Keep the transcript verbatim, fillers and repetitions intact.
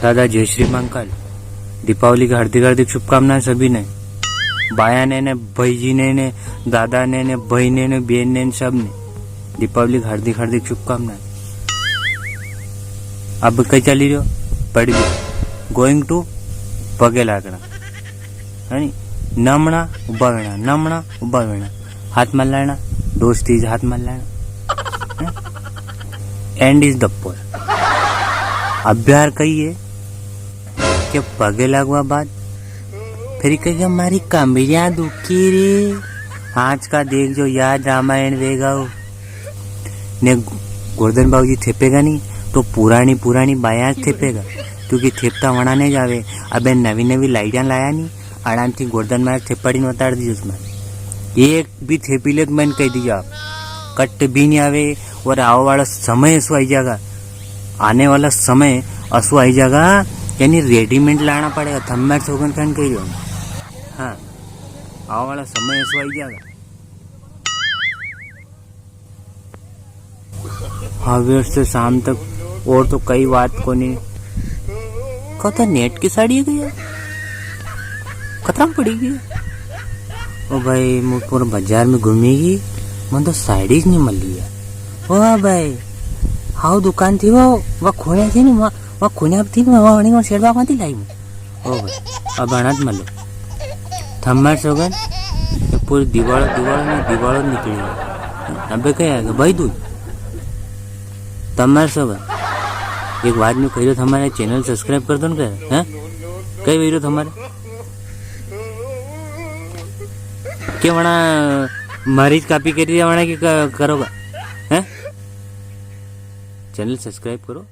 दादा जय श्री महाकाल। दीपावली की हार्दिक हार्दिक शुभकामनाएं सभी ने, बाया ने, ने भाई जी ने, ने दादा ने, ने भाई ने, ने बेन ने, सब ने दीपावली की हार्दिक हार्दिक शुभकामनाएं। अब कई चली रह्यो? पढ़ भी going to पगे लागना, है नी? नमना उबा वेणा, नमना उबा वेणा, हाथ मल लेना, दोस्ती से हाथ मल लेना। एंड इज द पोल। अभ्यार कही है कि पगे लागवा बाद फिर कहेगा, "मारी कमरिया दुखी रे।" आज का देख जो याद रामायण वेगा हो। ने गोरधन बाबूजी थेपेगा नी, तो पुरानी पुरानी बायां थेपेगा, क्योंकि थेपता वणा ने जावे। अबे नवी नवी लाइडियां लाया नी, अड़ान थी गोरधन मारे थेपाड़ी ने उतार दीजिए उसमें। एक भी थेपी ले तो मैंने कह दिया, कट भी नहीं आवे। और आवा वाला समय ऐसो आई जाएगा, आने वाला समय ऐसो आई जाएगा, यानी रेडीमेड लाना पड़ेगा। थम्मर सोगन खान कह रहे हो। हाँ, आवा वाला समय ऐसो आई जाएगा। हवेर से शाम तक और तो कई बात कोनी। कथा नेट की साड़ी गई है, खतरा पड़ी गई। ओ भाई, मैं पूरा बाजार में घूमी गई, मन तो साड़ी ज नहीं मिली है। ओ भाई, हाउ दुकान थी वो, वो खोया थी नी, वो, वो खोया थी नी, वो, वो, वो शेरवा कहाँ थी लाई मैं? ओ भाई, अब अनाथ मलो। थम्मर सोगन, ये पूरी दिवालो, दिवालो में दिवालो निकली है। अबे क्या आएगा भाई दूज? थम्मर सोगन, एक बात में कह रहा, हमारे चैनल सब्सक्राइब कर दो ना, हैं? कई वीडियो हमारे के वणा मारी कॉपी करी है, वणा की क-, करोगा, हैं? चैनल सब्सक्राइब करो।